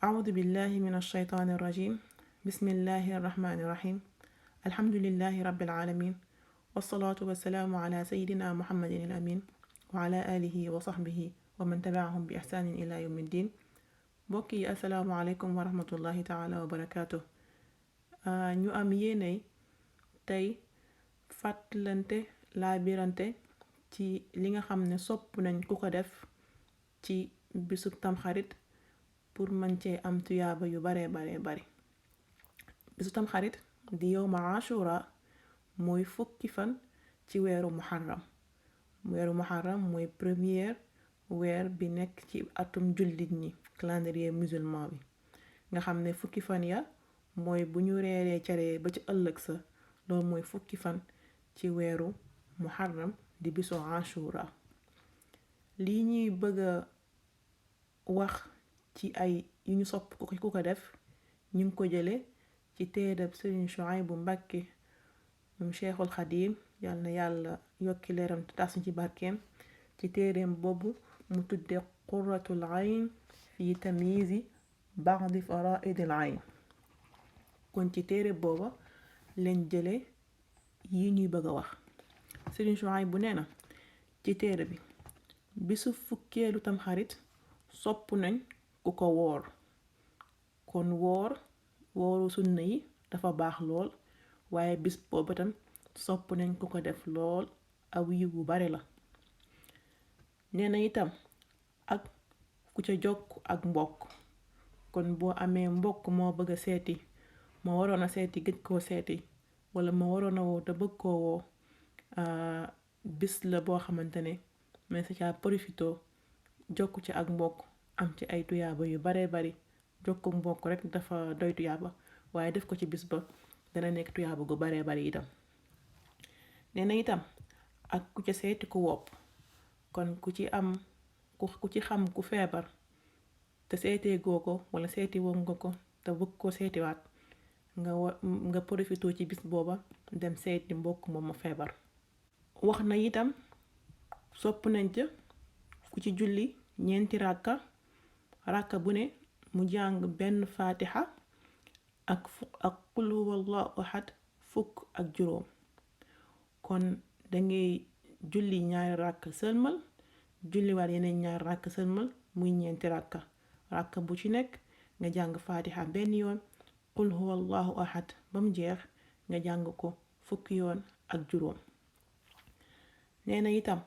أعوذ بالله من الشيطان الرجيم. بسم الله الرحمن الرحيم. الحمد لله رب العالمين، والصلاة والسلام على سيدنا محمد الأمين وعلى آله وصحبه ومن تبعهم بإحسان إلى يوم الدين. بوكي السلام عليكم ورحمة الله تعالى وبركاته. ñu am yéenay tey fàttalante laabirante ci li nga xam ne sopp nañ ku ko def ci bisub tamxarit pour mën cee am tuyaaba yu bare bari. bisu tamxarit di yowma ashura mooy fukki fan ci weeru muharram mooy première weer bi nekk ci atum jullit ñi calendrier musulman bi nga xam ne fukki fan ya mooy bu ñu reeree caree ba ci ëllëg sa loolu mooy fukki fan ci weeru muharram di bisu ashura. lii ñuy bëgga wax ci ay yu ñu sopp ku ko def ñu ngi ko jële ci téereb Sëriñ Shuaybu Mbàkke moom Cheikhul Xadim yal na yàlla yokki leeram te tas ci barkeem ci téereem boobu mu tudde Qurratul Ayn fi tamyizi ba'di faraa'idil ayn. kon ci téere booba leen jële yi ñuy bëgg a wax. Sëriñ Shuaybu nee na ci téere bi bisu fukkeelu tamxarit sopp nañ ku ko woor. kon wooru sunna yi dafa baax lool, waaye bis booba tam sopp nañ ku ko def lool, aw yiw bu bare la. nee na itam ak ku ca jokk ak mbokk. kon boo amee mbokk moo bëgg a seeti, moo waroon a seeti gëj koo seeti, wala moo waroon a woo te bëgg koo woo, bis la boo xamante ne mais sa caa profitoo jokku ci ak mbokk am ci ay tuyaaba yu bare bari. jokku mbokk rek dafa doy tuyaaba, waaye def ko ci bis ba dana nekk tuyaaba gu bare bari itam. nee na itam ak ku ca seeti ku wopp. kon ku ci xam ku feebar te seetee goo ko wala seeti woon nga ko te bëgg ko seetiwaat nga profitoo ci bis booba dem seeti mbokk moom ma feebar. wax na itam sopp nañ ca ku ci julli ñeenti ràkka bu ne mu jàng benn fatiha ak qul huwallahu ahad fukk ak juróom. kon dangay julli ñaari ràkk sëlmal, julliwaat yeneen ñaari ràkk sëlmal, muy ñeenti ràkka bu ci nekk nga jàng fatiha benn yoon, qul huwallahu ahad ba mu jeex nga jàng ko fukki yoon ak juróom. nee na itam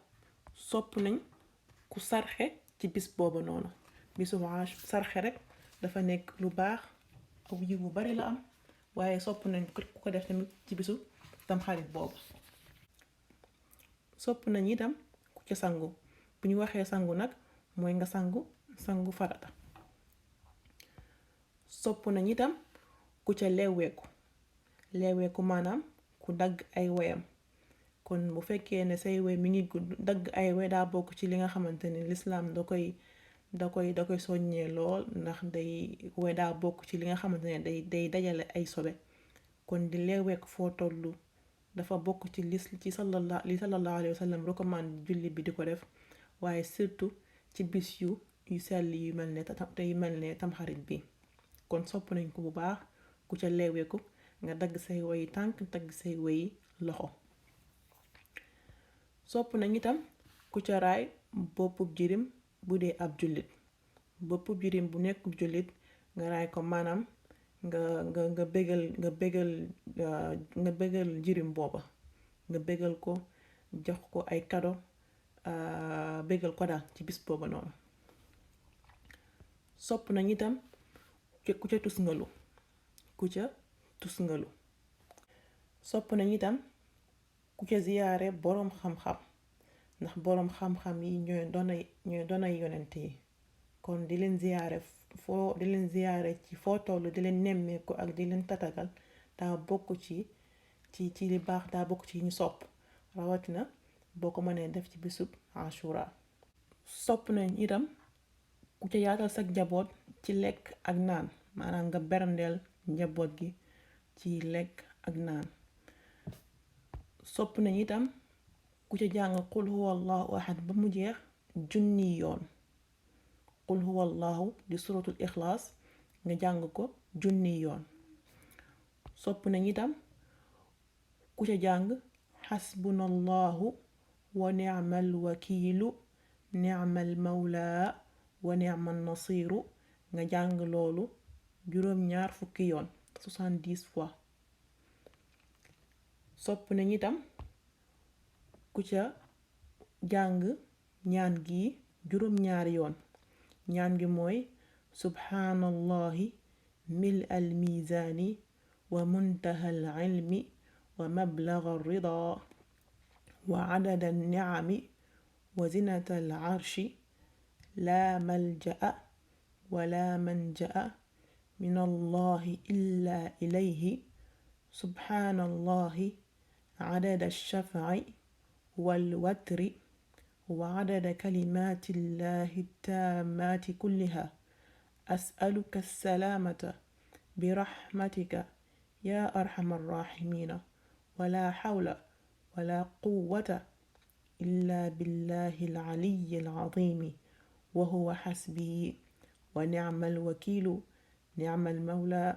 sopp nañ ku sarxe ci bis booba noonu. bisu sarxe rek dafa nekk lu baax, aw yiw bu bari la am, waaye sopp nañ ku ko def tamit ci bisu tamxarit boobu. sopp nañ itam ku ca sangu. bu ñu waxee sangu nag mooy nga sangu farata. sopp nañ itam ku ca leeweeku maanaam ku dagg ay weyam. kon bu fekkee ne say wey mi ngi gudd, dagg ay wey daa bokk ci li nga xamante ne lislaam da koy soññee lool, ndax wey daa bokk ci li nga xamante ne day dajale ay sobe. kon di leeweeku foo tollu dafa bokk ci li sallallahu alayhi wa sallam recommande julli bi di ko def, waaye surtout ci bis yu sell yu mel ne tamxarit bi. kon sopp nañ ko bu baax ku ca leeweeku nga dagg say woyi tànk, dagg say woyi loxo. sopp nañ itam ku ca raay boppub jirim bu dee ab jullit. boppub jirim bu nekkub jullit nga raay ko, maanaam nga bégal jirim booba, nga bégal ko, jox ko ay kado, bégal ko daal ci bis booba noonu. sopp nañ itam ku ca tusngalu. sopp nañ itam ku ca ziyaare boroom xam-xam, ndax boroom xam-xam yi ñooy doonay yonent yi. kon di leen ziyaare ci foo tollu, di leen nemmeeku ak di leen tatagal daa bokk ci li baax, daa bokk ci ñu sopp, rawatina boo ko mënee def ci bisub ashura. sopp nañ itam ku ca yaatal sa njaboot ci lekk ak naan, maanaam nga berndeel njaboot gi ci lekk ak naan. sopp nañ itam ku ca jàng qul huwallahu ahad ba mu jeex junni yoon. qul huwallahu di suratul ixlaas nga jàng ko junni yoon. sopp nañ itam ku ca jàng xasbunallahu wa ni'mal wakiilu ni'mal mawla wa ni'mal nasiru nga jàng loolu juróom-ñaar fukki yoon 70 fois. sopp nañ itam ku ca jàng ñaan gi juróom-ñaari yoon. ñaan gi mooy subhaanallahi mil al mizaani wa muntaha al ilmi wa mablaga al rida wa adada al ni'ami wa zinata al arshi la malja'a wa la manja'a min allahi illa ilayhi subhaanallahi adada al shaf'i wal watri وعدد كلمات الله التامات كلها أسألك السلامة برحمتك يا أرحم الراحمين ولا حول ولا قوة إلا بالله العلي العظيم وهو حسبي ونعم الوكيل نعم المولى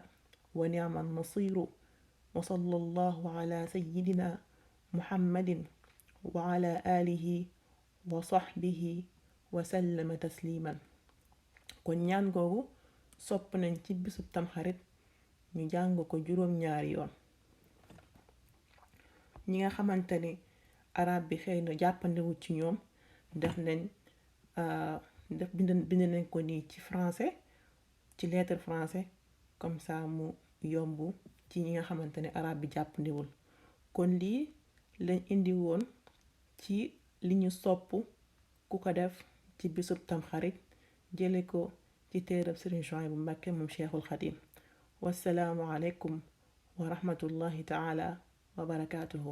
ونعم النصير وصلى الله على سيدنا محمد وعلى آله wa sahbihi wa sallama tasliman. kon ñaan googu sopp nañ ci bisub tamxarit ñu jàng ko juróom-ñaari yoon. ñi nga xamante ne arab bi xëy na jàppandiwul ci ñoom def bind nañ ko nii ci français, ci lettre français, comme ça mu yomb ci ñi nga xamante ne arab bi jàppandiwul. kon lii lañ indi woon ci li ñu sopp ku ko def ci bisub tamxarit jële ko ci téereb Sëriñ Suhaybu Mbàkke moom Cheikhul Xadim. wassalaamu aleykum wa rahmatullahi taala wa barakaatuhu.